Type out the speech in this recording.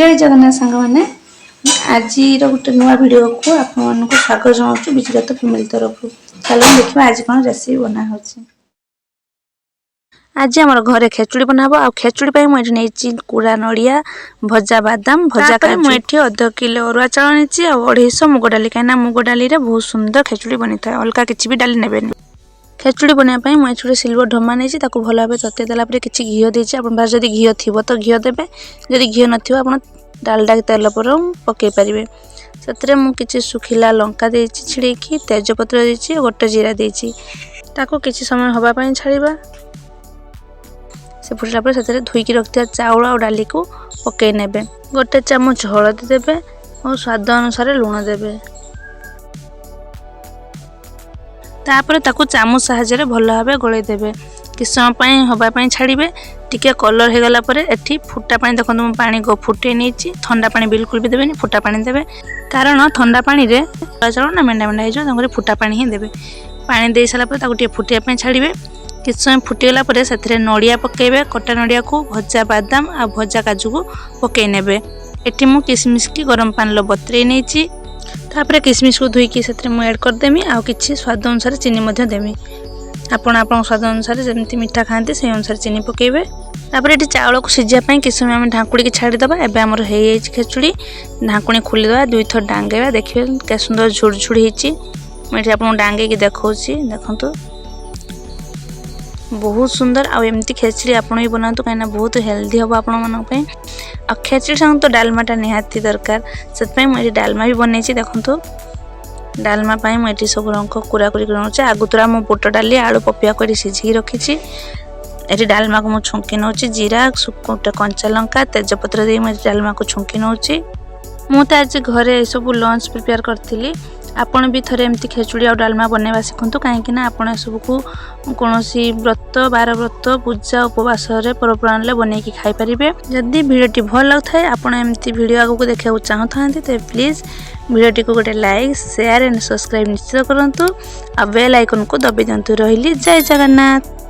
ଜୟ ଜଗନ୍ନାଥ ସାଙ୍ଗମାନେ, ଆଜିର ଗୋଟେ ନୂଆ ଭିଡ଼ିଓକୁ ଆପଣମାନଙ୍କୁ ସ୍ୱାଗତ ଜଣାଉଛୁ ବିଜୁଲତା ଫ୍ୟାମିଲି ତରଫରୁ। ଚାଲନ୍ତୁ ଦେଖିବା ଆଜି କ'ଣ ରେସିପି ବନା ହେଉଛି। ଆଜି ଆମର ଘରେ ଖେଚୁଡ଼ି ବନା ହେବ ଆଉ ଖେଚୁଡ଼ି ପାଇଁ ମୁଁ ଏଠି ନେଇଛି କୁରା ନଡ଼ିଆ, ଭଜା ବାଦାମ, ଭଜା। ମୁଁ ଏଠି 0.5 କିଲୋ ଅରୁଆ ଚାଉଳ ନେଇଛି ଆଉ 250 ମୁଗ ଡାଲି, କାହିଁକିନା ମୁଗ ଡାଲିରେ ବହୁତ ସୁନ୍ଦର ଖେଚୁଡ଼ି ବନିଥାଏ। ଅଲଗା କିଛି ବି ଡାଲି ନେବେନି। ଖେଚୁଡ଼ି ବନେଇବା ପାଇଁ ମୁଁ ଏଠି ଗୋଟେ ସିଲଭର ଢମା ନେଇଛି। ତାକୁ ଭଲ ଭାବେ ତତେଇ ଦେଲା ପରେ କିଛି ଘିଅ ଦେଇଛି। ଆପଣ ପାଖରେ ଯଦି ଘିଅ ଥିବ ତ ଘିଅ ଦେବେ, ଯଦି ଘିଅ ନଥିବ ଆପଣ ଡାଲଡା ତେଲ ପରେ ପକାଇ ପାରିବେ। ସେଥିରେ ମୁଁ କିଛି ଶୁଖିଲା ଲଙ୍କା ଦେଇଛି ଛିଡ଼େଇକି, ତେଜପତ୍ର ଦେଇଛି, ଗୋଟେ ଜିରା ଦେଇଛି। ତାକୁ କିଛି ସମୟ ହେବା ପାଇଁ ଛାଡ଼ିବା। ସେ ଫୁଟିଲା ପରେ ସେଥିରେ ଧୋଇକି ରଖିଥିବା ଚାଉଳ ଆଉ ଡାଲିକୁ ପକାଇ ନେବେ। ଗୋଟେ ଚାମଚ ହଳଦୀ ଦେବେ ଓ ସ୍ୱାଦ ଅନୁସାରେ ଲୁଣ ଦେବେ। ତାପରେ ତାକୁ ଚାମଚ ସାହାଯ୍ୟରେ ଭଲ ଭାବେ ଗୋଳେଇ ଦେବେ। କିଛି ସମୟ ପାଇଁ ହେବା ପାଇଁ ଛାଡ଼ିବେ। ଟିକେ କଲର୍ ହେଇଗଲା ପରେ ଏଠି ଫୁଟା ପାଣି, ଦେଖନ୍ତୁ, ମୁଁ ପାଣି ଫୁଟେଇ ନେଇଛି। ଥଣ୍ଡା ପାଣି ବିଲକୁଲ ବି ଦେବେନି, ଫୁଟା ପାଣି ଦେବେ। କାରଣ ଥଣ୍ଡା ପାଣିରେ ଚାଉଳ ନା ମେଣ୍ଡା ମେଣ୍ଡା ହେଇଯିବ, ତେଣୁକରି ଫୁଟା ପାଣି ହିଁ ଦେବେ। ପାଣି ଦେଇ ସାରିଲା ପରେ ତାକୁ ଟିକେ ଫୁଟିବା ପାଇଁ ଛାଡ଼ିବେ। କିଛି ସମୟ ଫୁଟିଗଲା ପରେ ସେଥିରେ ନଡ଼ିଆ ପକାଇବେ, କଟା ନଡ଼ିଆକୁ, ଭଜା ବାଦାମ ଆଉ ଭଜା କାଜୁକୁ ପକାଇ ନେବେ। ଏଠି ମୁଁ କିସମିସକି ଗରମ ପାଣିରେ ବତୁରେଇ ନେଇଛି। ତାପରେ କିସମିସକୁ ଧୋଇକି ସେଥିରେ ମୁଁ ଆଡ଼୍ କରିଦେମି ଆଉ କିଛି ସ୍ୱାଦ ଅନୁସାରେ ଚିନି ମଧ୍ୟ ଦେମି। ଆପଣ ଆପଣଙ୍କ ସ୍ୱାଦ ଅନୁସାରେ ଯେମିତି ମିଠା ଖାଆନ୍ତି, ସେଇ ଅନୁସାରେ ଚିନି ପକାଇବେ। ତାପରେ ଏଠି ଚାଉଳକୁ ସିଝିବା ପାଇଁ କିଛି ସମୟ ଆମେ ଢାଙ୍କୁଣିକି ଛାଡ଼ିଦେବା। ଏବେ ଆମର ହେଇଯାଇଛି ଖେଚୁଡ଼ି। ଢାଙ୍କୁଣି ଖୋଲିଦେବା, ଦୁଇଥର ଡାଙ୍ଗେଇବା। ଦେଖିବେ କେତେ ସୁନ୍ଦର ଝୁଡ଼ ଝୁଡ଼ ହେଇଛି। ମୁଁ ଏଠି ଆପଣଙ୍କୁ ଡାଙ୍ଗେଇକି ଦେଖାଉଛି, ଦେଖନ୍ତୁ, ବହୁତ ସୁନ୍ଦର। ଆଉ ଏମିତି ଖେଚୁଡ଼ି ଆପଣ ବି ବନାନ୍ତୁ, କାହିଁକିନା ବହୁତ ହେଲ୍ଦି ହେବ ଆପଣମାନଙ୍କ ପାଇଁ। ଆଉ ଖେଚୁଡ଼ି ସାଙ୍ଗକୁ ତ ଡାଲମାଟା ନିହାତି ଦରକାର, ସେଥିପାଇଁ ମୁଁ ଏଠି ଡାଲମା ବି ବନେଇଛି। ଦେଖନ୍ତୁ, ଡାଲମା ପାଇଁ ମୁଁ ଏଠି ସବୁ ରଙ୍ଗ କୁରାକୁରି କରି ନେଉଛି। ଆଗତୁରା ମୁଁ ବୁଟ ଡାଲି, ଆଳୁ, ପପିଆକୁ ଏଠି ସିଝିକି ରଖିଛି। ଏଠି ଡାଲମାକୁ ମୁଁ ଛୁଙ୍କି ନେଉଛି। ଜିରା, ଗୋଟେ କଞ୍ଚା ଲଙ୍କା, ତେଜପତ୍ର ଦେଇ ମୁଁ ଏଠି ଡାଲମାକୁ ଛୁଙ୍କି ନେଉଛି। ମୁଁ ତ ଆଜି ଘରେ ଏସବୁ ଲଞ୍ଚ ପ୍ରିପେୟାର କରିଥିଲି। ଆପଣ ବି ଥରେ ଏମିତି ଖେଚୁଡ଼ି ଆଉ ଡାଲମା ବନେଇବା ଶିଖନ୍ତୁ, କାହିଁକିନା ଆପଣ ଏସବୁକୁ କୌଣସି ବ୍ରତ, ବାର ବ୍ରତ, ପୂଜା, ଉପବାସରେ, ପର୍ବପର୍ବାଣିରେ ବନେଇକି ଖାଇପାରିବେ। ଯଦି ଭିଡ଼ିଓଟି ଭଲ ଲାଗୁଥାଏ, ଆପଣ ଏମିତି ଭିଡ଼ିଓ ଆଗକୁ ଦେଖିବାକୁ ଚାହୁଁଥାନ୍ତି, ତେବେ ପ୍ଲିଜ୍ ଭିଡ଼ିଓଟିକୁ ଗୋଟେ ଲାଇକ୍, ସେୟାର ଆଣ୍ଡ ସବସ୍କ୍ରାଇବ୍ ନିଶ୍ଚିତ କରନ୍ତୁ ଆଉ ବେଲ୍ ଆଇକନ୍କୁ ଦବାଇ ଦିଅନ୍ତୁ। ରହିଲି, ଜୟ ଜଗନ୍ନାଥ।